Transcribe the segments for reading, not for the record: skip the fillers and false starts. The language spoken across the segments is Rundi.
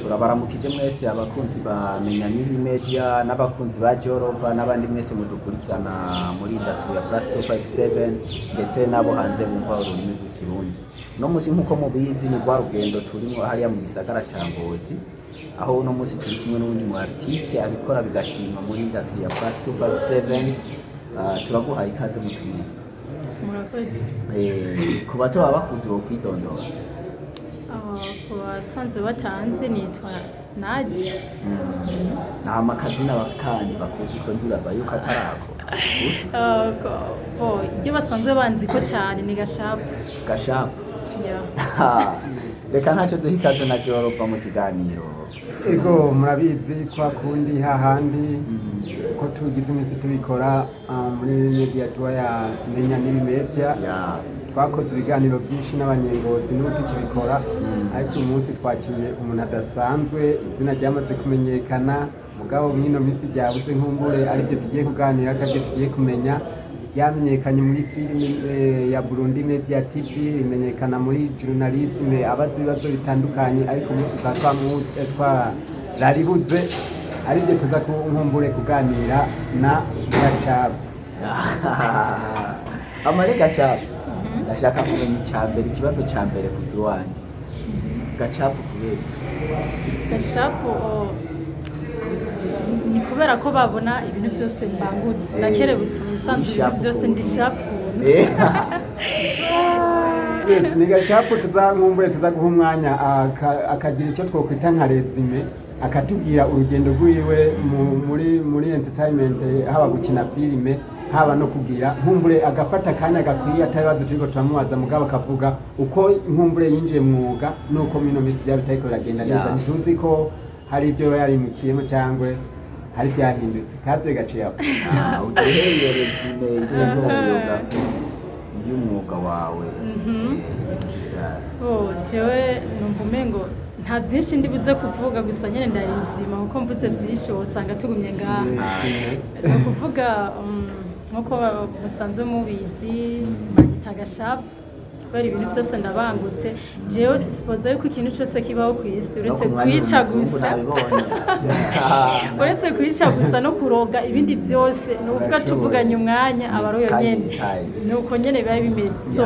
Turabaramukije mwese abakunzi ba Menya Nibi Media n'abakunzi ba Jorova n'abandi mwese mudukurikirana muri industry ya Plus 257, ndetse n'abo hanze bumva ururimi rw'Ikirundi. Uno munsi, nk'uko mubizi, ni rwa rugendo turimo hariya mu gisagara ca Ngozi, aho uno munsi turi kumwe n'uwundi mu artiste abikora bigashima muri industry ya Plus 257. Turaguhaye ikaze, mutumire. Murakoze. Ku bato baba bakuzi, wo kwidondora? Ku basanzwe batanzi, nitwa Nadia. Nta makazina kandi bakuzi ko ndibaza yuko atarako gusa. Bo, ibyo basanzwe banzi ko cyane ni Gashapu. Gashapu. Yeah. Reka ntacyo, duha ikaze na Jorova mu kiganiro. Ego, murabizi kwa kundi hahandi ko tugize iminsi tubikora muri media tour ya Menya Nibi Media. Twakoze ibiganiro byinshi n'abanyengozi, n'ubu tukibikora. Ariko uyu munsi twakiriye umuntu adasanzwe, izina ryamaze kumenyekana, mugabo mw'ino minsi ryabuze. Nkumbure aribyo tugiye kuganira, aribyo tugiye kumenya. Ryamenyekanye muri filime ya Burundi Media TV, rimenyekana muri journalisme, abaza ibibazo bitandukanye, ariko umunsi tukaba twararibuze, aribyo tuza ku nkumbure kuganira na Gacabu. Amare Gashapu, ndashaka kumenya icya mbere, ikibazo cya mbere kuva iwanjye: Gacapu kubera? Gashapu, ni kubera ko babona ibintu byose mbangutse, ndakerebutse mu bisanzwe, ibintu byose ndi sharp ukuntu. Yes, ni Gacapu. Tuza nkumbure tuza guha umwanya akagira icyo twokwita nka résumé, akatubwira urugendo rwiwe muri entertainment, haba gukina filime, haba no kugira nkumbure agafata akanya gakwiye, atabibazo turiko turamubaza, mugabo akavuga uko nkumbure yinjiye mu mwuga n'uko mino minsi byaba bitariko biragenda neza. Ntituzi ko hari ibyo yarimukiyemo cyangwa hari ibyahindutse. Kaze gaciye aho. Ah, uduhe iyo résumé cyangwa biographie y'umwuga wawe. Oh, jewe numva umengo nta byinshi ndi buze kuvuga, gusa nyine ndarizima, kuko mvuze byinshi wosanga tugumye ngaha. Ni ukuvuga nk'uko musanzwe mubizi, banyita Gashapu kubera ibintu byose ndabangutse. Jewe sipoza yuko ikintu cyose kibaho ku isi, uretse kwica gusa, uretse kwica gusa no kuroga, ibindi byose ni ukuvuga Urashoboye. tuvuganye umwanya aba ari uyo nyene, ni uko nyene biba bimeze. So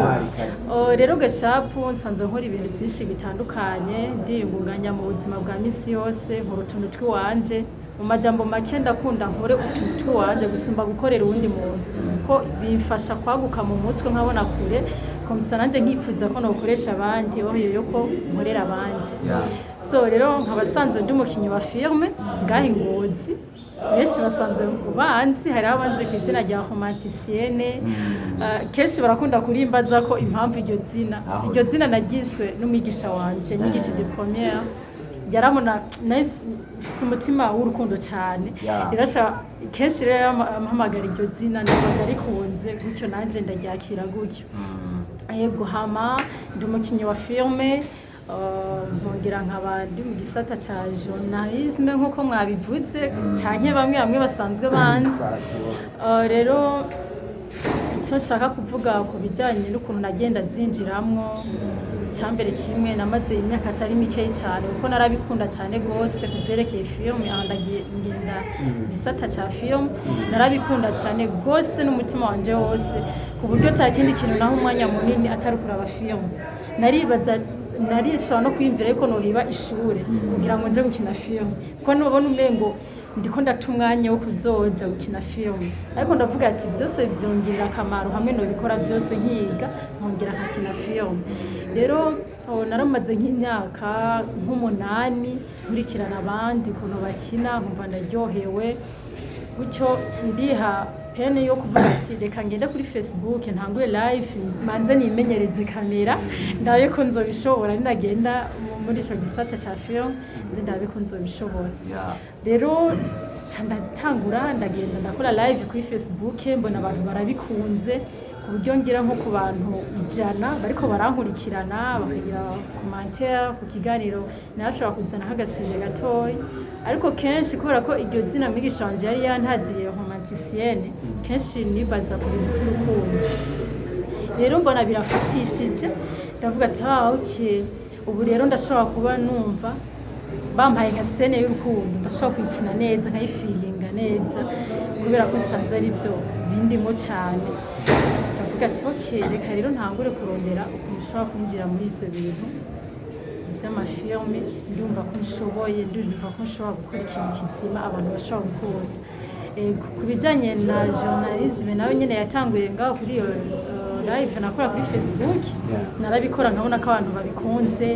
oh, rero Gashapu nsanzwe nkora ibintu byinshi bitandukanye, ndiyungunganya mu buzima bwa misi yose, nkora utuntu tw'iwanje. Mu majambo make, ndakunda nkore utuntu tw'iwanje gusumba gukorera uwundi muntu, ko bimfasha kwaguka mu mutwe, nkabona kure komisa, nanjye nkifuza ko nokoresha abandi bahuye ko nkorera abandi. So rero nkaba asanzwe ndi umukinnyi wa filme ngaha i Ngozi. Benshi basanzwe banzi, hariho abanzi ku izina rya Romanticienne. Kenshi barakunda kurimbaza ko impamvu iryo zina. Aho. Iryo zina naryiswe n'umwigisha wanje nyigishije première, yarabona nayo mfise umutima w'urukundo cyane. Rero kenshi rero ampamagara iryo zina, ndumva ndarikunze gutyo, nanje ndaryakira gutyo. Yego, hama ndi umukinnyi wa filme, nkongera nkaba ndi mu gisata ca journalisme nk'uko mwabivuze, canke bamwe bamwe basanzwe banzi. Rero icyo nshaka kuvuga ku bijyanye n'ukuntu nagenda byinjiramwo, icyambere kimwe, namaze imyaka atari mikeyi cyane, kuko narabikunda cyane rwose ku byerekeye filime. Aha ndagiye ngenda mu gisata cya filime, narabikunda cyane rwose n'umutima wanje wose, ku buryo ata kindi kintu naho umwanya munini atari kuraba filime. Naribaza, narishobora no kwiyumvira yuko nohiba ishure kugira ngo nje gukina filime, kuko nubona umengo ndiko ndata umwanya wo kuzoja gukina filime. Ariko ndavuga ati byose byongerera akamaro hamwe nobikora byose, nkiga nkongera nkakina filime. Rero oh, naramaze nk'imyaka nk'umunani nkurikirana abandi ukuntu bakina, nkumva ndaryohewe gutyo. Ndiha peine yo kuvuga ati reka ngende kuri Facebook ntangure live, manze nimenyereze kamera, ndabe ko nzobishobora ninagenda muri ico gisata ca film, nze ndabe ko nzobishobora. Rero nca ndatangura, ndagenda ndakora live kuri Facebook, mbona abantu barabikunze, ku buryo ngira nko ku bantu 100 bariko barankurikirana, bakagira commentaire ku kiganiro, narashobora kuzana nk'agasujet gatoya. Ariko kenshi kubera ko iryo zina mwigisha wanje yari yantaziye Romanticienne, kenshi nibaza ku bintu vy'urukundo. Rero mbona birafatishije, ndavuga ati ah, okay, ubu rero ndashobora kuba numva Bampaye nka scène y'urukundo, ndashobora kuyikina neza, nkayifilinga neza, kubera ko nsanze ari byo bindimo cyane. Ndavuga ati: "Ok, reka rero ntangure kurondera ukuntu ushobora kwinjira muri ibyo bintu by'amafilme. Ndumva ko nshoboye, ndumva ko nshobora gukora ikintu kizima abantu bashobora gukunda." Ego, ku bijyanye na journalisme nawe nyine yatanguye ngaho kuri iyo live nakora kuri Facebook. Narabikora, nkabona ko abantu babikunze.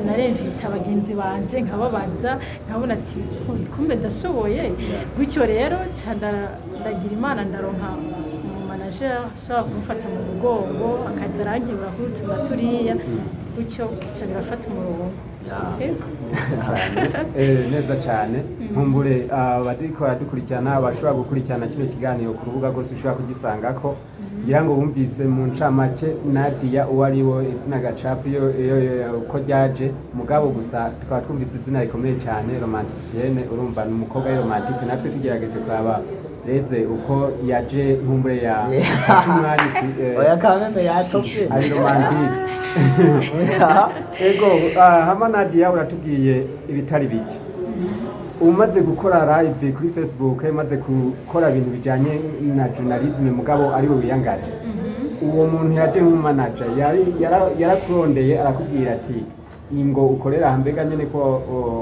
Naremvita bagenzi banje, nkababaza, nkabona ati: "Kumbe ndashoboye." Gutyo rero ca ndagira Imana, ndaronka umu manager ashobora kumufata mu mugongo, akaza arankebura kuri utu na turiya. Gutyo bica birafata umurongo. Yego. Neza cyane. Nkumbure abariko baradukurikirana bashobora gukurikirana kino kiganiro ku rubuga rwose ushobora kugisangako, ngira ngo bumvise mu ncamake Nadia uwo ari we, izina gacapu iyo uko ryaje. Mugabo gusa tukaba twumvise izina rikomeye cyane, Romanticienne. Urumva ni umukobwa w'i romantique. Natwe tugerageje kuraba reze uko yaje, nkumbure ya umwanya Oya, kameme yatopye. Ari romantique. Ego, hama Nadia, uratubwiye ibitari bike. Umaze gukora live kuri Facebook, umaze gukora ibintu bijanye na journalism, mugabo ari we wiyangaje, uwo muntu yaje nk'umanager yarakurondeye arakubwira ati: "Ingo ukorera aha." Mbega nyene ko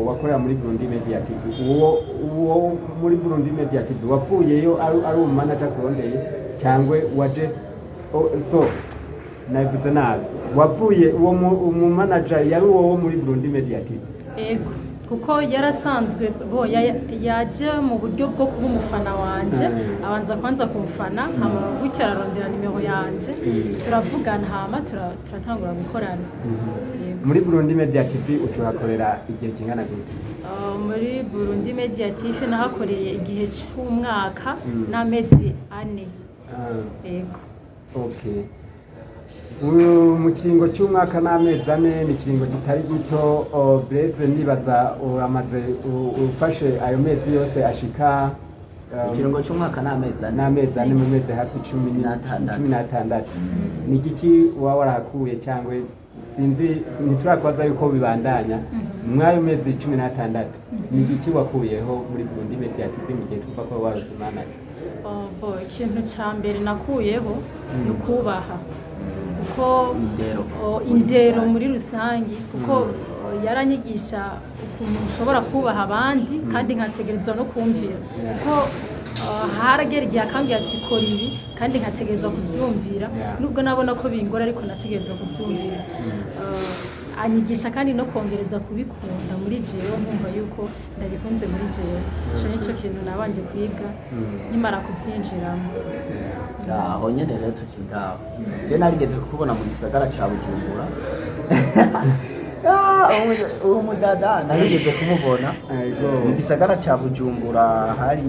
wakorera muri Burundi Media TV, uwo muri Burundi Media TV wavuyeyo ari uwo manager akurondeye, cyangwa waje so nabivuze nabi, wavuye uwo mu manager yari uwo wo muri Burundi Media TV? Ego, kuko yarasanzwe bo yaje mu buryo bwo kuba umufana wanje. Abanza kwanza kumfana, hama gutyo ararondera nimero yanje, turavugana, hama turatangura gukorana. Yego. Muri Burundi Media TV ucuhakorera igihe kingana gute? Muri Burundi Media TV nahakoreye igihe c'umwaka n'amezi 4. Yego. Okay. Mu kiringo cy'umwaka n'amezi 4 ni ikiringo kitari gito. Blaise, nibaza uramaze ufashe ayo mezi yose ashika Ikiringo cy'umwaka n'amezi 4. N'amezi 4, mu mezi hafi cumi N'atandatu. 16. Ni igiki waba warahakuye? Cyangwa sinzi, ntiturakubaza yuko bibandanya. Mw'ayo mezi 16 ni igiki wakuyeho muri Burundi Media TV mu gihe twumva ko warose manager? Oh, bo, ikintu ca mbere nakuyeho ni ukubaha, kuko Indero. Oh, indero muri rusange, kuko yaranyigisha ukuntu ushobora kubaha abandi kandi nkategerezwa no kumvira, kuko haragera igihe akambwira ati: "Kora ibi," kandi nkategerezwa kuvyumvira, nubwo nabona ko bingora, ariko nategerezwa kuvyumvira. Anyigisha kandi no kongereza kubikunda muri jewe, nkumva yuko ndabikunze muri jewe. Ico nico kintu nabanje kwiga nkimara kuvyinjiramo. Aho nyene rero tukiri ngaho, je narigeze kukubona mu gisagara ca Bujumbura. Ah, uwo mudada narigeze kumubona Ego. mu gisagara ca Bujumbura, hari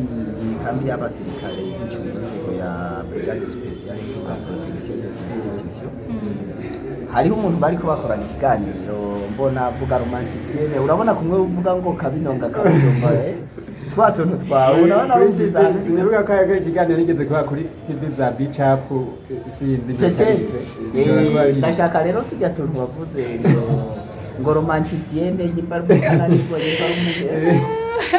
imikambi y'abasirikare y'igicumbi inzego ya brigade spéciale pour la protection des institutions. Hariho umuntu bariko bakorana ikiganiro, mbona avuga romanticienne. Urabona kumwe uvuga ngo kabinonga kabinonga, twa tuntu twawe, urabona wumvise ahantu. Sinibuka ko ari ikiganiro nigeze kuba kuri TV za Bicap, sinzi. Peut-être. Ndashaka rero tujya tuntu wavuze ngo romanticienne, nyimba ari umwana nibwo nyimba ari umugore,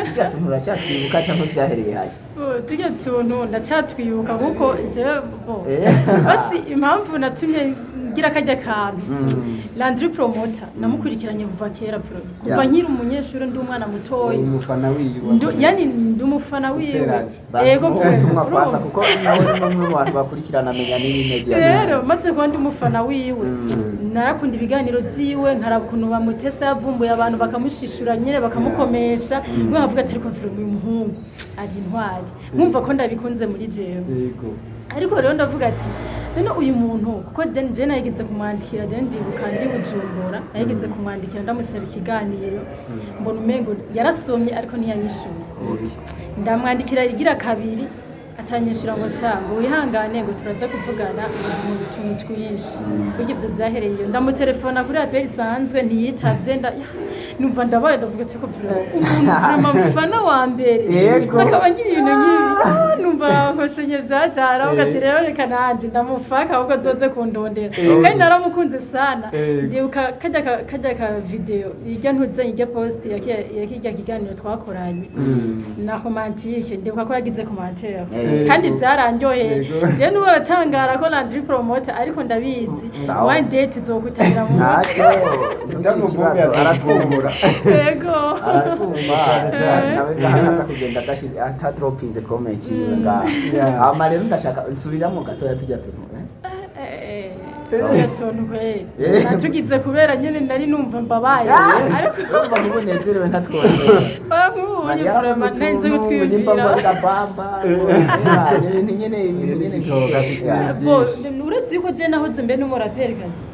tujya tuntu uracatwibuka cyangwa byahereye hajya? Bo, tujya tuntu ndacyatwibuka, kuko jewe bo basi impamvu natumye ngira kajya kantu, Landry Promoter namukurikiranye kuva kera bro, kuva nkiri umunyeshuri, ndi umwana mutoya. Umufana wiwe. Yani ndi umufana wiwe. Superage. Yego. Ubutumwa kwanza, Urumva? kuko nawe ni umwe mu bantu bakurikirana Menya n'iyi media. Rero maze kuba ndi umufana wiwe, narakunda ibiganiro byiwe, nkaraba ukuntu bamutesa, yavumbuye abantu bakamushishura nyine, bakamukomesha. We nkavuga ati: "Ariko mvura uyu muhungu ari intwari." Nkumva ko ndabikunze muri jewe. Ariko rero ndavuga ati: "None uyu muntu," kuko je narigeze kumwandikira, then ndibuka ndi Bujumbura, narigeze kumwandikira ndamusaba ikiganiro, mbona umengo yarasomye ariko ntiyanyishuye. Ndamwandikira igira kabiri, acanyishura ngo: "Sha," ngo "wihangane," ngo "turaza kuvugana mu tuntu twinshi." Burya ivyo vyahereye iyo ndamutelefona kuri appel isanzwe, ntiyitavye. Numva ndabaye, ndavuga ati: "Ko vraiment umuntu vraiment mfana wa mbere akaba ngira ibintu nk'ibi." Ah, Numva arankoshenye vyatara, avuga ati rero reka nanje ndamufaka, ahubwo azoze kundondera. Kandi naramukunze sana. Ndibuka karya ka video, irya ntuze, irya post ya kirya kiganiro twakoranye na Romantique, ndibuka ko yagize commentaire kandi vyarandyoheye. Je n'ubu aratangara ko Landry Promoter, ariko ndabizi, Sawa. one day tuzokutanira mu mutwe. Ntacyo, ntugire ikibazo, aratwumva. Yego. Aratwumva. Cyane. Nawe ngaha aza kugenda atadropinze comment yiwe ngaha. Hama rero ndashaka nsubiramo gatoya tujya tuntu, eh? Tujya tuntu kweri natugize kubera nyene nari numva mbabaye, ariko Urumva ntibunezerewe ntatwose. Oya, nk'ubu nyene vraiment ntarinzi kutwiyumvira. Bamba ibintu nyene, ibintu nyene. Bo, uretse yuko je nahoze mbe n'umuraperikazi.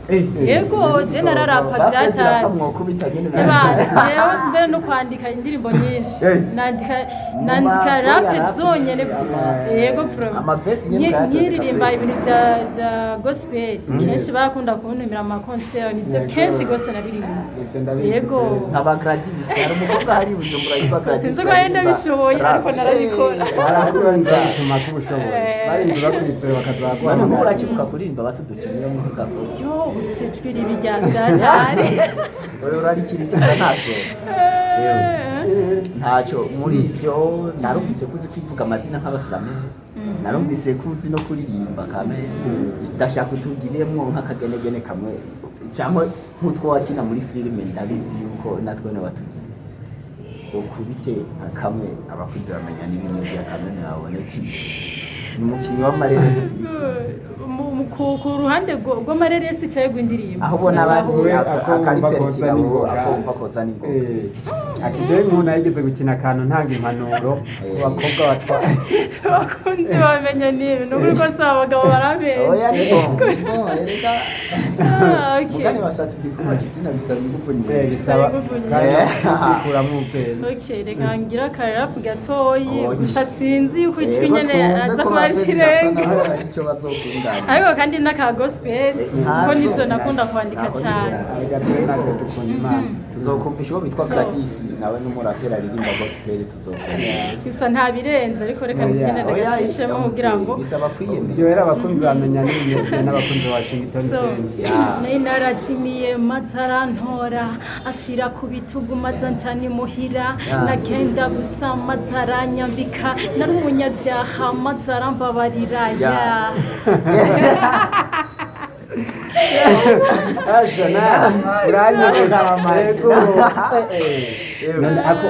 Yego, je nararapa vyatari. Mwokubita nyene. Eba, jewe mbere no kwandika indirimbo nyinshi. Nandika Mu nandika mafu rap ya rap zonyene nyene, gusa. Yego, vraiment. Amavesi nyene ubwayo. Nkiririmba ibintu vya gospel, kenshi barakunda kuntumira mu maconcert, nivyo kenshi gose naririmba. Ibyo ndabizi. Yego. Nkaba Gladys, hari umukobwa hari i Bujumbura yitwa Gladys. Sinzi ko yenda bishoboye, ariko narabikora. Barakurenza bituma kubushoboye, barinze bakwizera bakazaguha. None nk'ubu urakibuka kuririmba? Basi dukiniremo nk'agafu. Yo, ufise ijwi ribi rya vyatari. Wewe urarikirikiza ntaso ntacyo muri ibyo. Narumvise ko uzi kwivuga amazina nk'abasirame, narumvise ko uzi no kuririmba kame. Ndashaka utugiremwo nk'akagenegene kamwe cyangwa nk'utwo wakina muri filime. Ndabizi yuko natwe batubwiye ukubite nka kamwe, abakunzi bamenya n'ibintu bya kamwe babone ati ni umukinnyi w'amareresi turi kumwe. Ku ruhande rw'amareresi cyangwa rw'indirimbo? Aho ubona basi Wowe ako wumva akariperikira koza wowe, n'ingoga. ako wumva koza n'ingoga. Ati jewe umuntu yigeze gukina akantu ntanga impanuro ku bakobwa batwara. Abakunzi bamenya n'ibi, ni ukuri kose abagabo barabenze. Oya, ni bon, erega. Ah, okay. Mugani wa Sat-B, kubaka izina bisaba ingufu nyinshi. Bisaba ingufu nyinshi. kandi kwikuramo ubwenge. Okay, reka ngira akarap gatoyi. Gusa sinzi yuko ijwi Yego, nyene twumve aza ko kuba ari bafezi ikirenga. nabo hari icyo bazokunganira. Ariko kandi n'aka gospel, kuko Ntazo. nizo nakunda kwandika Aho ni cyane. Erega twe natwe dukunda Imana. Tuzokumvisha uwo bitwa Gladys, nawe n'umuraperi aririmba gospel, tuzokumvisha. Gusa nta birenze, ariko reka Oya. nyine Oya, ndagacishemo kugira ngo bisaba kwiyemera. Ryohera abakunzi bamenya n'ibintu n'abakunzi ba Washington So, Jane. nari narazimiye maze arantora, ashira ku bitugu maze ancana imuhira. Nagenda gusa maze aranyambika, nari umunyabyaha maze arambabarira. Ya. Asha na uranyibuka. Yego. None ako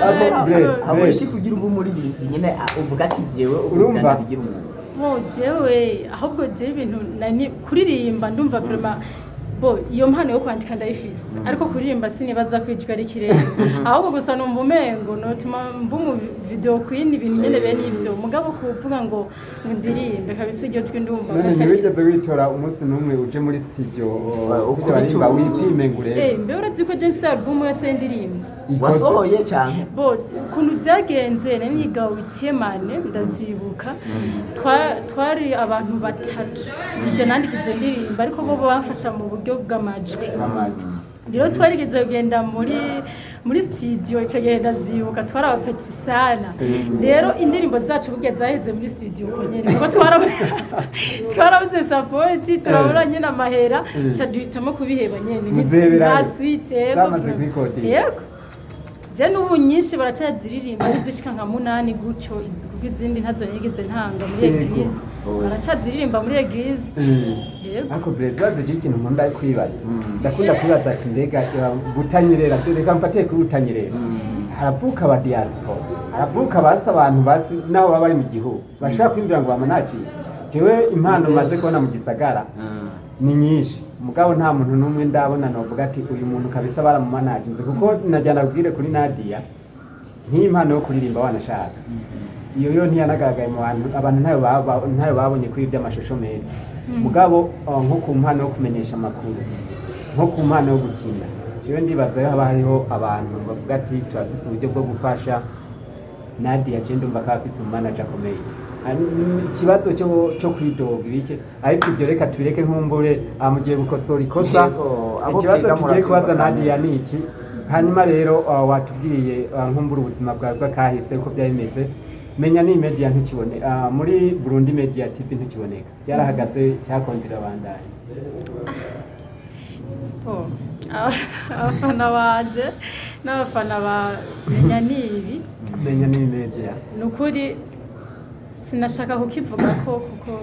Blaise, Habura Blaise. iki kugira ube umuririmbyi nyine, uvuga ati jewe ubu Urumva? ndabigira umwuga? Bo, jewe ahubwo jewe ibintu nani kuririmba, ndumva vraiment, bo iyo mpano yo kwandika ndayifise, ariko kuririmba sinibaza ko ijwi ari ikirenga. Ahubwo gusa numva umengo notuma mba umu video queen, ibintu nyene bene ivyo. Mugabo kuvuga ngo ndirimbe kabisa, iryo jwi ndumva None atari- ntiwigeze witora umunsi n'umwe uje muri studio Ukubita kugira barimba wipime ngo urebe? Mbe urazi ko James album yose y'indirimbo Ikoze. Wasohoye cyane? Bo, ukuntu byagenze, nari niga wikemane, ndavyibuka. Twari abantu batatu, ije nandika izo ndirimbo, ariko bo bamfasha mu buryo bw'amajwi. Amajwi. Rero twarigeze kugenda muri studio icyo gihe, ndavyibuka, twari abapeti sana. Rero indirimbo zacu burya zaheze muri studio uko nyene, kuko twarabuze support, turabura nyene amahera, ca duhitamo kubiheba nyene. Muzeberayo. Nta suite, yego. Zamaze kwikodesha. Yego, je n'ubu nyinshi baracaziririmba, ari zishika nka munani gutyo, kuko izindi ntazo nigeze ntanga muri église. Baracaziririmba muri église. Yego. Ariko Blaise, wazi je ikintu nkunda kwibaza? Ndakunda kwibaza ati mbega Butanyerera, reka mfatiye kuri Butanyerera, haravuka aba diaspora, haravuka basi abantu basi naho baba bari mu gihugu bashobora kwiyumvira ngo bamanaginge. Jewe impano Ni maze benshi. kubona mu gisagara ni nyinshi, mugabo nta muntu n'umwe ndabona novuga ati uyu muntu kabisa baramumanaginze, kuko najyana kubwire kuri Nadia nk'iyi mpano yo kuririmba wanashaka, iyo yo ntiyanagaragaye mu bantu, abantu ntayo babonye kuri iby'amashusho meza. Mugabo nko ku mpano yo kumenyesha amakuru, nko ku mpano yo gukina, jewe ndibaza yo haba hariho abantu bavuga ati turafise uburyo bwo gufasha Nadia. Je ndumva ko afise umumanager akomeye. Ikibazo cyo kwidoga ibike, ariko ibyo reka tubireke, nkumbure mugiye gukosora ikosa. Yego, abo Ikibazo twiga tugiye murabyumva kubaza kandi. Nadia ni iki. Hanyuma rero watubwiye nkumbura ubuzima bwawe bw'akahise uko byari bimeze. Menya ni Media ntikibone, muri Burundi Media TV ntikiboneka, byarahagaze, cyakondera bandanye? Oh, abafana banje n'abafana ba Menya Nibi, Menya ni Media. Ni ukuri sinashaka kukivuga ko kuko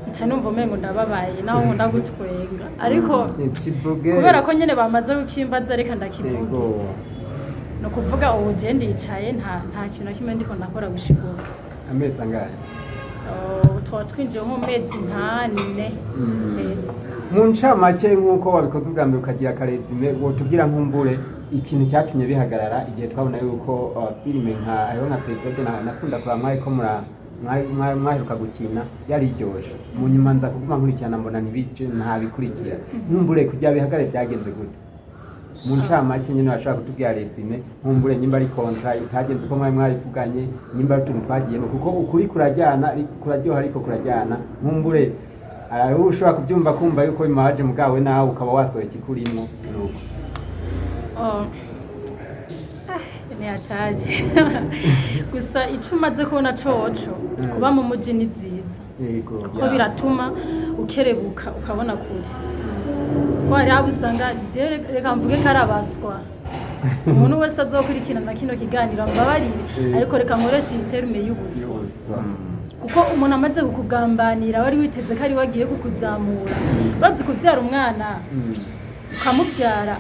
nca numva umengo ndababaye, naho nkunda gutwenga, ariko Kivuge. kubera ko nyene bamaze kukimbaza, reka ndakivuge. Yego. Ni ukuvuga ubu je ndicaye, nta kintu na kimwe ndiko ndakora gushika ubu. Amezi angahe? Oh, twaba twinjiye nko mu mezi 4. Yego. Mu ncamake, nk'uko wabikoze ubwa mbere ukagira aka résumé, wotubwira nkumbure ikintu cyatumye bihagarara, igihe twabona yuko filime nka hariho nka Prezide nakunda kuraba, mwari ko mwaheruka gukina, yariryoshe, mu nyuma nza kuguma nkurikirana mbona ntibije, ntabikurikira. Nkumbure kugira bihagarare byagenze gute? Mu ncamake nyine bashobora kutubwira résumé, nkumbure nyimba ari contrat itagenze uko mwari mwabivuganye, nyimba ari utuntu twagiyemo, kuko ukuri kurajyana, kuraryoha, ariko kurajyana. Nkumbure hari ushobora kubyumva kumva yuko bimubaje, mugawe nawe ukaba wasohoye ikikurimwo nuko. Oh. Ah, ni hatari. Gusa ico umaze kubona coco, kuba mu muji ni vyiza, kuko biratuma ukerebuka ukabona kure, ko hari abo usanga, je reka mvuge ko ari abaswa. Umuntu wese azokurikirana kino kiganiro ambabarire, ariko reka nkoreshe iyi terme y'ubuswa, Y'ubuswa. Kuko umuntu amaze kukugambanira wari witeze ko ari we agiye kukuzamura. Urazi kuvyara umwana, ukamubyara,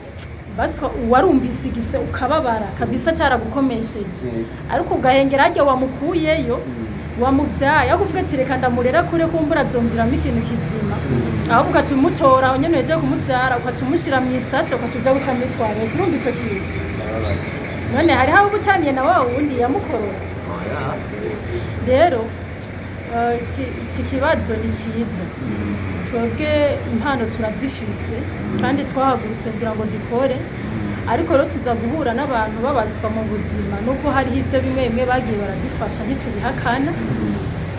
basi warumvise igise ukababara kabisa, cyaragukomesheje, ariko ugahengera harya wamukuyeyo, wamubyaye, aho kuvuga ati reka ndamurera kure kumbura azongeramo ikintu kizima, ahubwo ugaca umutora aho nyene uhejeje kumubyara, ugaca umushyira mu isashe, ugaca uja gukamwitwara. Urumva ico kintu? None hariho abo ubutaniye na wa wundi yamukorora. Rero iki kibazo ni cyiza. Twebwe impano turazifise kandi twahagurutse kugira ngo dukore, ariko rero tuza guhura n'abantu babazwa mu buzima, nubwo hariho ibyo bimwe bimwe bagiye baradufasha, ntitubihakana,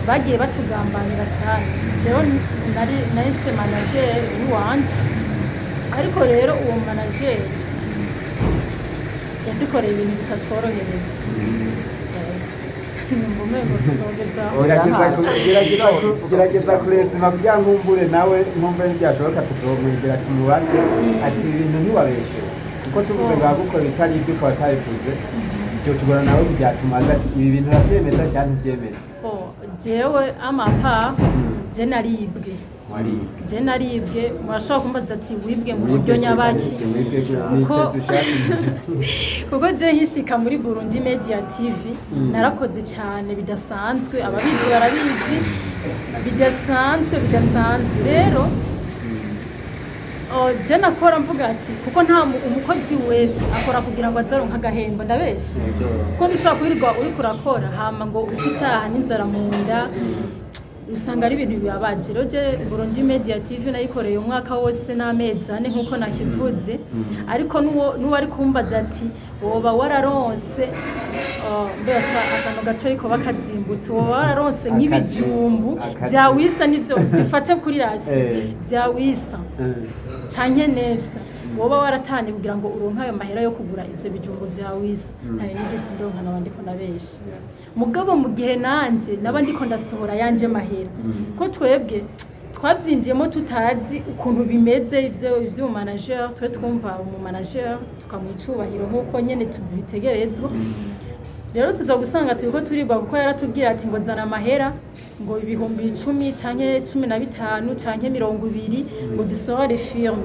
bagiye batugambanira sana. Jewe nari mfise manager w'iwanje, ariko rero uwo manager yadukoreye ibintu bitatworohereza. Numva umengo twogeza. Gerageza kurezima kugira ngo nkumbure nawe, nkumbure ntibyashoboka tuzomwegera tumubaze ati ibi bintu ntiwabeshewe, kuko tuvuze ngo agukora bitari ibyo ukaba utabivuze, ibyo tugora nawe byatumaze ati ibi bintu urabyemeza cyangwa ntubyemeza? Oh, jewe amapa je naribwe. Waribwe? Je naribwe. Murashobora kumbaza ati wibwe mu buryo nyabaki? Kuko je nkishika muri Burundi Media TV, narakoze cyane bidasanzwe, ababizi barabizi, bidasanzwe bidasanzwe. Rero oh, je nakora mvuga ati kuko nta umukozi wese akora kugira ngo azaronke agahembo, ndabeshe? Kuko ntushobora kwirirwa uriko urakora hama ngo uce utaha n'inzara mu nda, usanga ari ibintu bibabaje. Rero je Burundi Media TV nayikoreye umwaka wose n'amezi 4 nk'uko nakivuze, ariko n'uwo ari kumbaza ati woba wararonse, mbese akantu gatoyi koba kazimbutse, woba wararonse nk'ibijumbu Akazi. bya wisa, nivyo dufate kuri ration, bya wisa canke nefsa, woba waratanye kugira ngo uronke ayo mahera yo kugura ivyo bijumbu vya wisa? Ntayo nigeze ndonka, naba ndiko ndabesha. Mugabo mu gihe nanje naba ndiko ndasohora yanje mahera, ko twebwe twabyinjiyemo tutazi ukuntu bimeze ivyo ivy'umu manager, twe twumva umu manager tukamuha icubahiro nk'uko nyene tubitegerezwa. Rero tuza gusanga turiko turibwa, kuko yaratubwira ati ngo zana amahera, ngo 10,000 canke 15 canke 20, ngo dusohore film,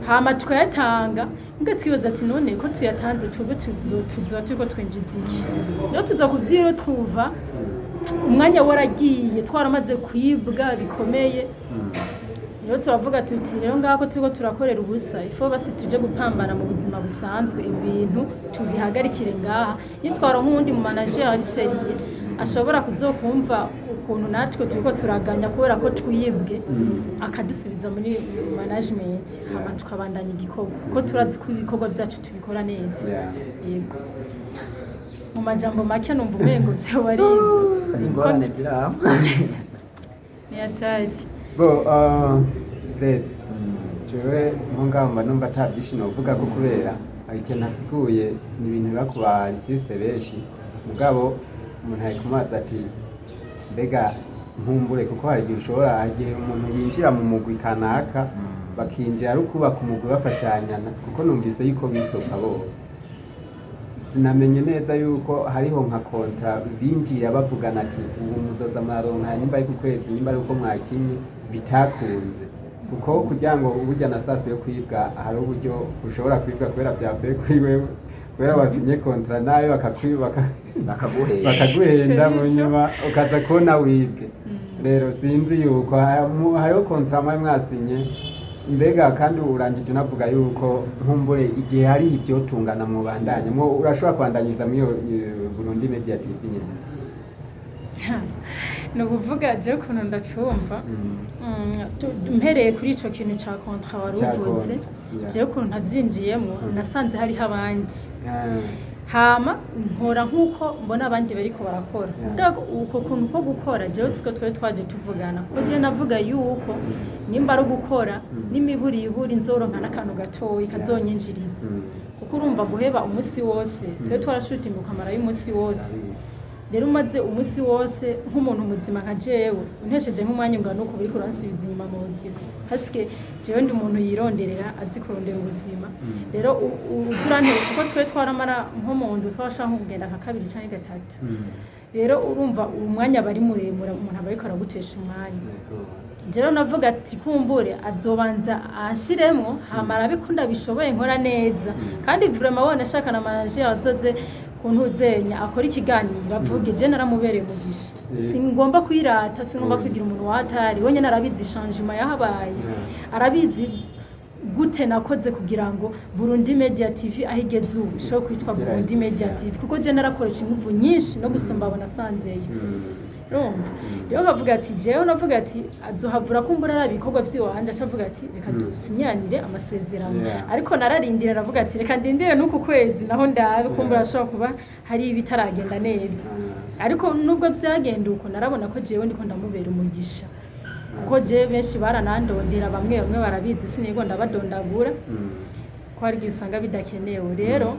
hama tukayatanga. Mbwa twibaza ati none ko tuyatanze, twebwe tuzoba turiko twinjiza iki? Rero tuza kuvyiro twuva umwanya waragiye, twaramaze kwibwa bikomeye. Rero turavuga tuti rero ngaho ko turiko turakorera ubusa, ifo basi tuje gupambana mu buzima busanzwe, ibintu tubihagarikire ngaha, nitwara nk'uwundi mu manager ari sérieux ashobora kuzokumva ukuntu natwe turiko turaganya kubera ko twibwe, akadusubiza muri management, hama tukabandanya igikorwa, kuko turazi ko ibikorwa byacu tubikora neza. Yego, mu majambo make numva umengo vyoba ari ivyo. Ingorane ziri aho. Ni hatari. Bo Blaise, jewe nko ngaho mba numva ata byinshi novuga ko kubera hari ikintu nasiguye, ni ibintu biba ku ba artiste benshi, mugabo Umuntu ari kumubaza ati mbega nkumbure, kuko hari igihe ushobora, hari igihe umuntu yinjira mu mugwi kanaka, bakinjira ari ukubaka umugwi bafashanyana, kuko numvise yuko bisoka bo sinamenye neza yuko hariho nka contrat binjira bavugana ati ubu muzoza muraronka nimba ari ku kwezi, nimba ari uko mwakinye. Bitakunze kuko kugira ngo burya na sasi yo kwibwa, hari uburyo ushobora kwibwa kubera byavuye kuri wewe, kubera wasinye contrat nayo bakakwiba bakaguhera. Bakaguhenda Ico mu nico. nyuma ukaza kubona wibwe. Rero sinzi yuko hariho contrat mwari mwasinye. Mbega kandi urangije unavuga yuko nkumbure igihe hari ibyo tungana mubandanye mwo urashobora kubandanyiriza muri iyo Burundi Media TV nyene? Ni ukuvuga jewe ukuntu ndacumva, mpereye kuri ico kintu ca contrat wari Ca uvuze, contrat, yeah. jewe ukuntu ntavyinjiyemwo, nasanze hariho abandi, hama nkora nk'uko mbona abandi bariko barakora. Mugabo uko kuntu ko gukora jewe siko twari twaje tuvugana, kuko jewe navuga yuko nimba ari ugukora n'imiburiburi nzoronka n'akantu gatoyi kazonyinjiriza, kuko urumva guheba umunsi wose, twe twarashutinga ukamarayo umunsi wose. Rero umaze umunsi wose nk'umuntu muzima nka jewe, untesheje nk'umwanya ungana uko, uriko uransubiza inyuma mu buzima, parce que jewe ndi umuntu yironderera, azi kurondera ubuzima. Rero uza urantera, kuko twe twaramara nko mu ndwi twashaka nko kugenda nka kabiri canke gatatu. Rero urumva uwo mwanya aba ari muremure, umuntu aba ariko aragutesha umwanya. Rero navuga ati kumbure azobanza anshiremwo, hama arabe ko ndabishoboye, nkora neza. Kandi vraiment wona ashaka na manager azoze kuntuzenya akora ikiganiro avuge, je naramubereye umugisha. Singomba kwirata, singomba kwigira umuntu watari we nyene, arabizi changement yahabaye, arabizi gute nakoze kugira ngo Burundi Media TV aho igeze ubu ishobore kwitwa Igera Burundi Media TV, kuko je narakoresha inguvu nyinshi no gusumba abo nasanzeyo. Urumva rero bavuga ati jewe navuga ati azohavura kumbura ari ibikorwa vy'iwanje, aca avuga ati reka dusinyanire amasezerano. Ariko nararindira, aravuga ati reka ndindire n'uku kwezi naho ndabe, kumbura ashobora kuba hari ibitaragenda neza. Ariko nubwo vyagenda uko, narabona ko jewe ndiko ndamubera umugisha, kuko jewe benshi baranandondera, bamwe bamwe barabizi, sinigwa ndabadondagura, ko hari igihe usanga bidakenewe. Rero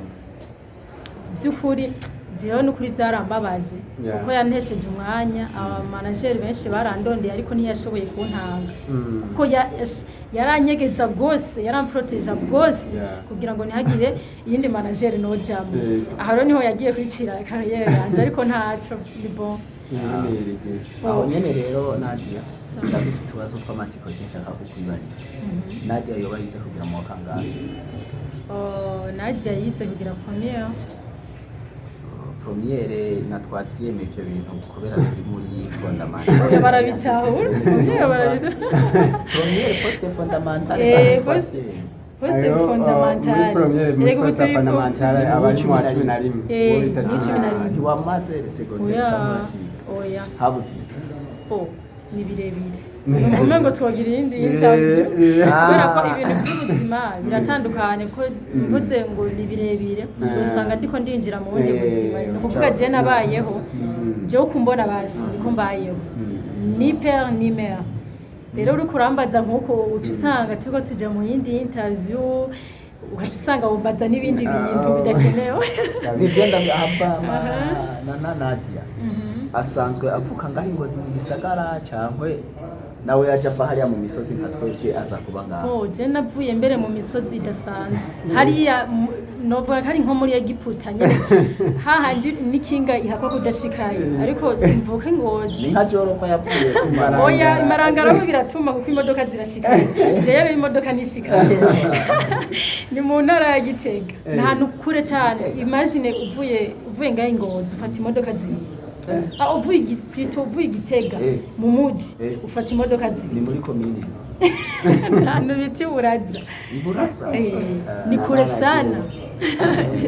by'ukuri jewe n'ukuri byarambabaje, kuko yantesheje umwanya. Abamanajeri benshi barandondeye, ariko ntiyashoboye kuntanga, kuko yaranyegeza rwose, yaramproteja rwose, kugira ngo ntihagire iyindi manajeri nojamo. Aho rero niho yagiye kwicira carrière yanje, ariko ntaco, ni bon. Aho nyene rero Nadia, Sawa. ndafise utubazo tw'amatsiko je nshaka kukwibariza. Nadia yoba yize kugira mu wa kangahe? Oh, Nadia yize kugira première. Première na troisième, ivyo bintu kubera turi muri fondamentale. Oya, barabitahura. Oya, barabitahura. Première poste fondamentale canke troisième? Poste Hariho, fondamentale. Muri première, muri Erega ubu poste turi fondamentale aba ari mu wa 11. Uwo bita muri cumi cumi na rimwe. Ntiwamaze secondaire Oya, canke urashiga? Oya. Habuze? Oh, ni birebire, numva ngo twogira iyindi interview, kubera ko ibintu by'ubuzima biratandukanye, ko mvuze ngo ni birebire, usanga ndiko ndinjira mu bundi buzima. Ni ukuvuga je nabayeho, jewe kumbona basi niko mbayeho, ni père ni mère. Rero uriko urambaza nk'uko, uca usanga turiko tuja mu yindi interview, ugaca usanga wumbaza n'ibindi bintu bidakenewe. Nivyo ndahava na Nadia asanzwe avuka ngaho i Ngozi mu gisagara, cyangwa nawe yaje ava hariya mu misozi nka twebwe aza kuba ngaho? Oh, je navuye mbere mu misozi idasanzwe hariya, novuga ko ari nko muri Egiputa nyene, hahandi n'ikinga ihakwa kudashikayo, ariko simvuka i Ngozi. Ni nka Jorova yavuye ku Marangara. Oya, imarangara ho biratuma kuko imodoka zirashikayo, jewe rero imodoka ntishikayo. Ni mu ntara ya Gitega, ni ahantu kure cyane. Gitega. Imagine uvuye ngaho i Ngozi ufata imodoka zibiri. Ah, uvuye plutôt uvuye i Gitega mu muji, ufata imodoka Ni zibiri. muri komine? Ahantu bita Iburaza. Iburaza? Ni kure sana.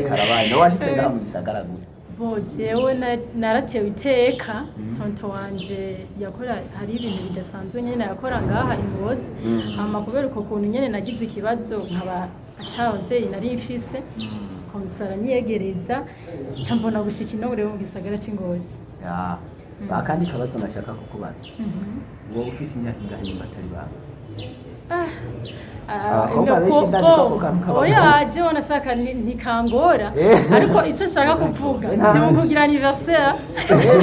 Karabaye nawe washitse ngaha mu gisagara gute? Bo jewe naratewe iteka, tonto wanje yakora, hari ibintu bidasanzwe nyene yakora ngaha i Ngozi. Hama kubera uko kuntu nyene nagize ikibazo nkaba ata abavyeyi nari mfise, komisara nyiyegereza, nca mbona gushika ino rero mu gisagara c'i Ngozi. Ya. Akandi kabazo nashaka kukubaza, wowe ufise imyaka ingahe nimba atari banga? Abakobwa benshi ndazi ko ako kantu kabaho. Oya, jewe nashaka ntikangora, ariko icyo nshaka kuvuga, ndi mu kugira anniversaire.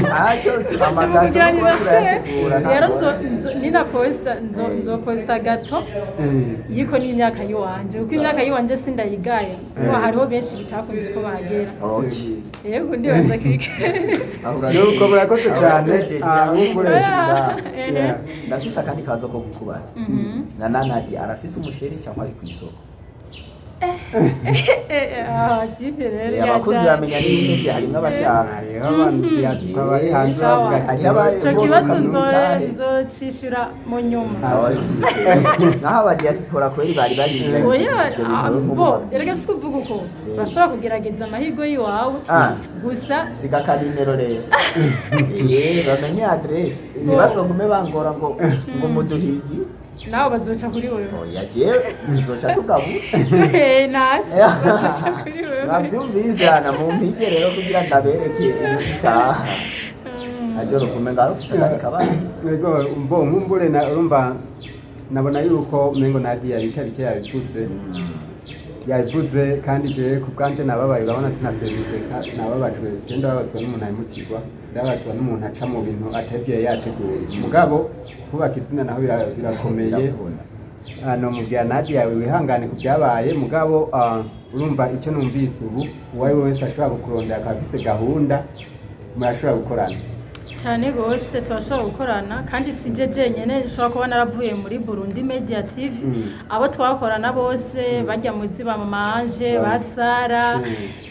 Ntacyo, Ndi mu amagato kugira kuko anniversaire. turayategura, nta Rero ngorane. nina posta, nzoposta gato yiko n'imyaka yiwanje, kuko imyaka yiwanje sindayigaya. Kuko hariho benshi bitakunze ko bahagera. Okay. Yego, ndibaza kike. Nuko murakoze cyane. Oya. Yeah. Ndafise akandi kabazo ko kukubaza. Na Nadia arafise umuchéri cyangwa ari ku isoko? Jipe rero. Abakunzi bamenya n'ibindi, harimo abashaka. Hariho abantu diaspora bari hanze Sawa. bavuga ati Hariho Ico bose kibazo ukamwitahe. nzocishura mu nyuma. Naho aba diaspora kweri bari barindiriye Oya, ivyo bintu. bo erega si kuvuga uko, urashobora kugerageza amahirwe y'iwawe gusa. Siga akanimero rero, bamenye adresse, ntibazogume bangora ngo muduhigi. Nawe bazoca kuri wewe. Oya, jewe tuzoca tugabura. Ntacyo, bazoca kuri wewe. Mwavyumvise, hana mumpige rero kugira ndabereke iyo zitaha. Ajoro kume ngaho ufise akandi kabazo. Yego, mbo nkumbure na urumva nabona yuko umengo Nadia bita bike yabivuze, yabivuze, kandi jewe ku bwanje nababaye. Urabona sina service, nababajwe. Je ndababazwa n'umuntu ahemukirwa, ndababazwa n'umuntu aca mu bintu atebye yateguye. Mugabo kubaka izina naho birakomeye. Biravuna. Nomubwira Nadia wihangane ku byabaye, mugabo urumva icyo numvise ubu, uwo ari we wese ashobora kukurondera akaba afise gahunda, murashobora gukorana. Cyane rwose, turashobora gukorana, kandi si je jenyene nshobora kuba naravuye muri Burundi Media TV. Abo twakorana bose bajya muzi, ba Mama Ange, ba Sara,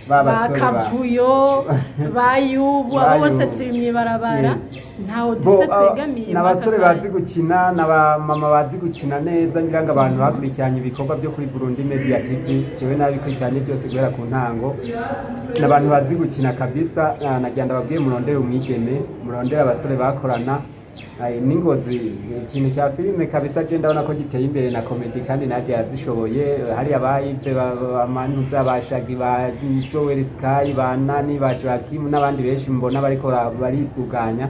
Ba ba basore Kavuyo, ba Yubu, abo Ba bose Yubu. turi mw'ibarabara. Ntawe Bo, dufise twegamiye ni abasore muri aka bazi gukina, n'abamama bazi gukina neza. Ngira ngo abantu bakurikiranye ibikorwa byo kuri Burundi Media TV, jewe nabikurikiranye byose guhera ku ntango, ni abantu bazi gukina kabisa. Nagira ndababwiye murondere umwigeme, murondere abasore bakorana. Ay, n'ingozi ikintu cya filime kabisa, je ndabona ko giteye imbere na comedy, kandi Nadia yazishoboye. Hari abayive ba Shaggy, ba Joel Sky, ba Nani, ba Joaquim n'abandi benshi mbona bariko barisuganya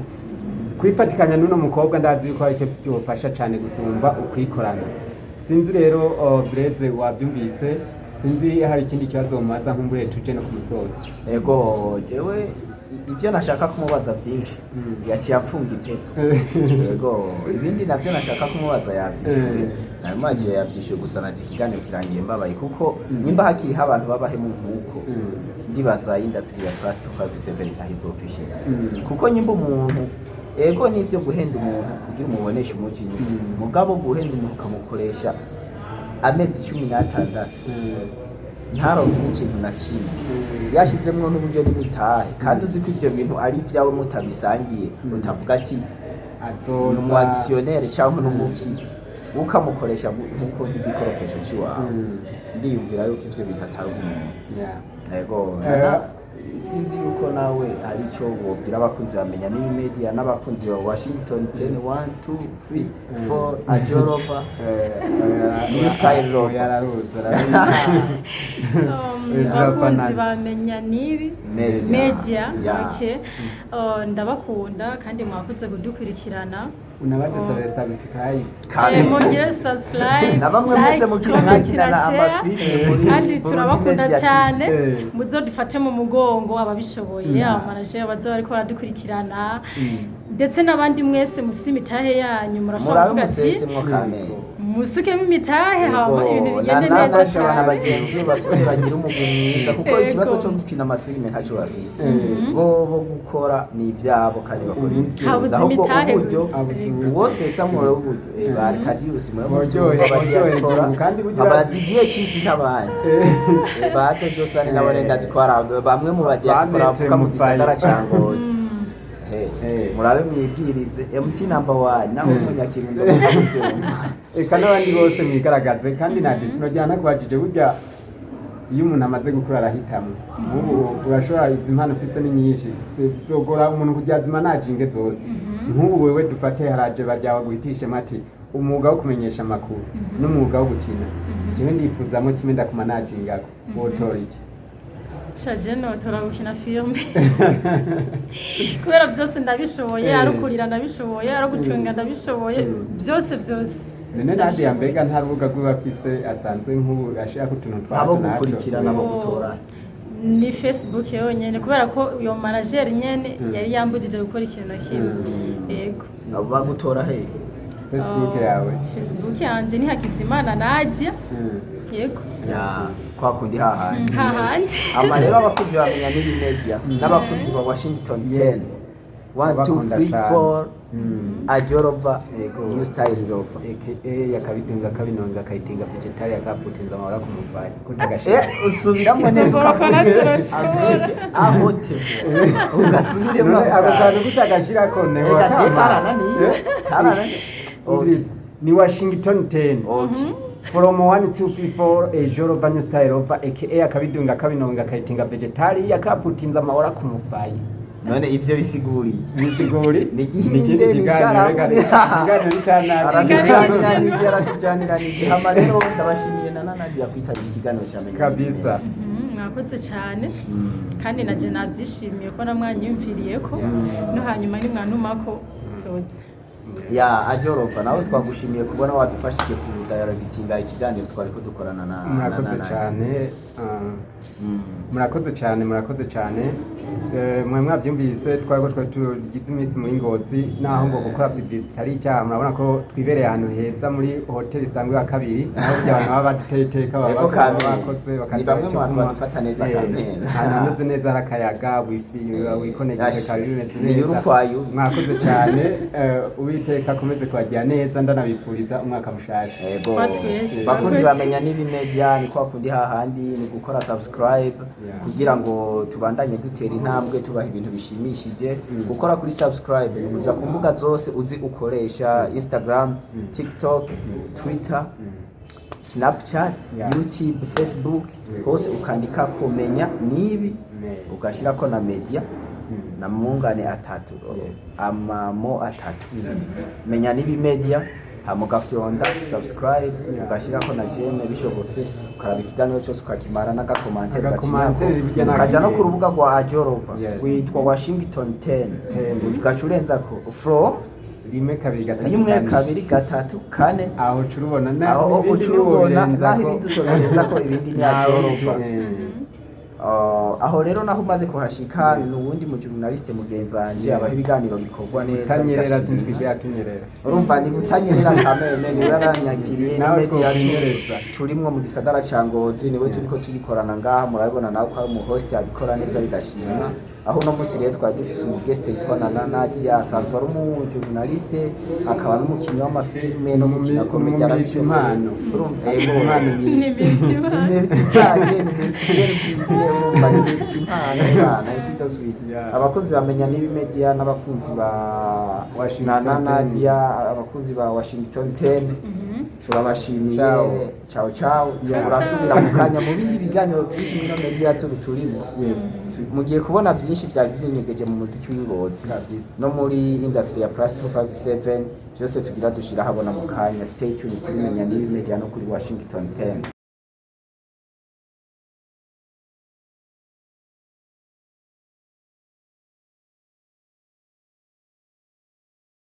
kwifatikanya n'uno mukobwa. Ndazi yuko aricyo byofasha cyane gusumba ukwikorana. Sinzi rero, Blaise, wabyumvise, sinzi hari ikindi kibazo mubaza, nkumbure tuje no ku musozo. Ego, jewe ibyo nashaka kumubaza byinshi yaciye amfunga ipepo. Yego, ibindi navyo nashaka kumubaza yavyishuye. Nabimaje yavyishuye, gusa naje ikiganiro kirangiye mbabaye, kuko nimba hakiriho abantu babahemu nk'uko, ndibaza industry ya plus 257 ntaho izofishize. Kuko nyimba umuntu, ego nivyo guhenda umuntu kugira umuboneshe umujinya, mugabo guhenda umuntu ukamukoresha amezi 16 ntaronke n'ikintu na kimwe, yashizemwo n'uburyo n'imitahe, kandi uzi ko ivyo bintu ari ibyawe mutabisangiye, utavuga ati azoza ni umu actionnaire cyangwa n'umuki, ukamukoresha nk'uko nk'igikoropesho cy'iwawe, ndiyumvira yuko ivyo bintu atari umuntu. Yego. Sinzi yuko nawe hari icyo wobwira abakunzi bamenya n'ibi media n'abakunzi ba Washington 10 1 2 3 4 Ajorova New Style Rover. Yararuzi, araruzi. Abakunzi bamenya n'ibi Media. media. Yeah. Okay. Ndabakunda kandi mwakoze kudukurikirana. Unabadusabire subscribe. Kandi Mugire subscribe, na bamwe mwese like, mukiri comment mwakinana na share. amafilime muri Kandi Burundi turabakunda Media TV. cyane. Muzodufate mu mugongo ababishoboye, abamanager bazoba bariko baradukurikirana, ndetse n'abandi mwese mufise imitahe yanyu, murashobora Murabe kuvuga ati musese mwo kamere. Musukemo imitahe hama ibintu bigende neza nafasha abana cyane. bagenzi basubire bagire umugwi mwiza, kuko ikibazo cyo gukina amafilime ntacyo bafise. Bo gukora ni ibyabo kandi bakora ibintu Habuze byiza. Ahubwo imitahe uburyo gusa. uwo sesa mure w'uburyo, ba Arkadius mure Muryohe, aba muryohe diaspora, igihugu, kandi bugira aba Didier Kisi n'abandi. Ba Josani nabo ndazi ko hari bamwe mu ba diaspora Ba bavuka mu Maître gisagara Mufaya. ca Ngozi. Murabe mwibwirize MT number 1 naho umunyakirundo mukamuvyumva. Eka n'abandi bose mwigaragaze. Kandi naje sinojyana nakubajije, burya iyo umuntu amaze gukura arahitamo. Nk'ubu urashobora, izi mpano ufise ni nyinshi, zogora umuntu kugira zimanajinge zose. Nk'ubu wewe dufate haraje baryawe guhitishemo ati umwuga wo kumenyesha amakuru n'umwuga wo gukina, jewe ndifuzamo kimwe ndakumanajingako, wotora iki? Shaje notora gukina filime, kubera byose ndabishoboye. Ari ukurira ndabishoboye, ari ugutwenga ndabishoboye, byose byose. None Nadia, mbega nta rubuga rwiwe afise asanzwe nk'ubu ashirako utuntu twa Abo hato na hato? gukurikirana, abo gutora. Ni Facebook yonyene, kubera ko uyo manager nyene yari yambujije gukora ikintu na kimwe. Yego. Abo bagutora he? Facebook Oh, yawe? Facebook yanje ni Hakizimana Nadia. Yego. Ya, kwa kundi hahandi. Hahandi. Ama rero abakunzi ba Menya N'ibi Media n'abakunzi ba Washington 10, 1 2 Turabakunda 3 cane. 4, Ajorova. Yego. New Style Rover. Aka yakabidunga, akabinonga, akayitinga vegetari, akaputinza amahora ku muvayi kutagashira. Usubiramo neza. Izo zirashobora. Aho te ugasubiremo. None ako kantu kutagashirako neho? Eka je karananiye, karananiye. Okay. Ni Washington 10. Okay. From 1 2 3 4, ejoro vanye style over, aka akabidunga, akabinonga, akayitinga vegetari, yakaputinza amahora ku muvayi. None ivyo bisiguriye? Bisiguri. Ni igihinde, ni icyarabu. Ikiganiro ni cyanabi. Aratujanira, aratujanira. Hama rero ndabashimiye na Nadia kwitabira ikiganiro cya Menya N'ibi Kabisa. Media. Mwakoze cyane, kandi naje nabyishimiye ko namwanyumviriye ko no hanyuma nimwantumako nzoza. Ya, Ajorova, nawe twagushimiye kubona wadufashije kudayiregitinga ikiganiro twari ko dukorana na Murakoze na Nadia. cyane. Murakoze cyane, murakoze cyane. Mwe mwabyumvise, twari ko twari tugize iminsi muri Ngozi, naho ngo gukora publicity ari icyaha. Murabona ko twibereye ahantu heza muri hoteli isanzwe ya kabiri, aho burya abantu baba baduteye iteka, baba Ego, Kamere. bakoze Ni bakaduha bamwe mu icyo bantu kunywa. badufata neza, Kamere. Ahantu hameze neza, hari akayaga, wifi wikonegite, Yash. kaba bimeze Ni neza. y'urukwayo. Mwakoze cyane. Uwiteka akomeze kubagira neza, ndanabifuriza umwaka mushasha. Ego. Kwa twese. Bakunzi Murakoze. bamenya N'ibi Media, ni kwa kundi hahandi ni gukora subscribe kugira ngo tubandanye dutera intambwe, tubaha ibintu bishimishije. Gukora kuri subscribe ni kuja ku mbuga zose uzi ukoresha: Instagram, TikTok, Twitter, Snapchat, YouTube, Facebook, hose ukandika kumenya nibi, ugashirako na media na mungane atatu, amamo atatu, Menya Nibi Media, hama ugafyonda subscribe, ugashirako na j'aime bishobotse, ukaraba ikiganiro cyose ukakimara n'agakomantere. Agakomantere burya ni Ukaja no ku akingenzi. rubuga rwa Ajorova rwitwa Washington 10, 10. ugaca urenzako from 1 2 3 1 4. 2 3 4. Aho ucurubona na Aho n'ibindi ucurubona ntiwobirenza naho ko. ibindi utobirenza ko, ibindi ni Naho Ajorova. Aho rero naho umaze kuhashika, ni uwundi mu journaliste mugenzi wanje abaho ibiganiro bikorwa neza, Utanyerera. bigashimwa. Ntitwigera tunyerera. Urumva ni butanyerera kameme, niwe yaranyakiriye, ni Nawe media twokunyereza. turimwo mu gisagara ca Ngozi, niwe turiko tubikorana ngaha. Murabibona nawe ko ari umu host abikora neza bigashimwa. Aho uno munsi rero twari dufise umu guest yitwa Nana Nadia, asanzwe ari umu journaliste, akaba n'umukinnyi w'amafilme no gukina comedy arabishoboye. Impano. Urumva, yego. Impano Ni nyinshi. multi. Ni multipage, ni multi-service, urumva ni multi impano bana, ainsi de suite. Abakunzi bamenya N'ibi Media n'abakunzi ba Washington Nana 10. Nadia, abakunzi ba Washington 10, turabashimiye. Ciao. Ciao ciao. Turasubira mu kanya mu bindi biganiro byinshi muri media turi turimo. Mugiye kubona byinshi byari byinyegeje mu muziki w'Ingozi Kabisa. no muri industry ya plus 257, byose tugira dushira habona mu kanya. Stay tuned kuri Menya N'ibi Media no kuri Washington 10.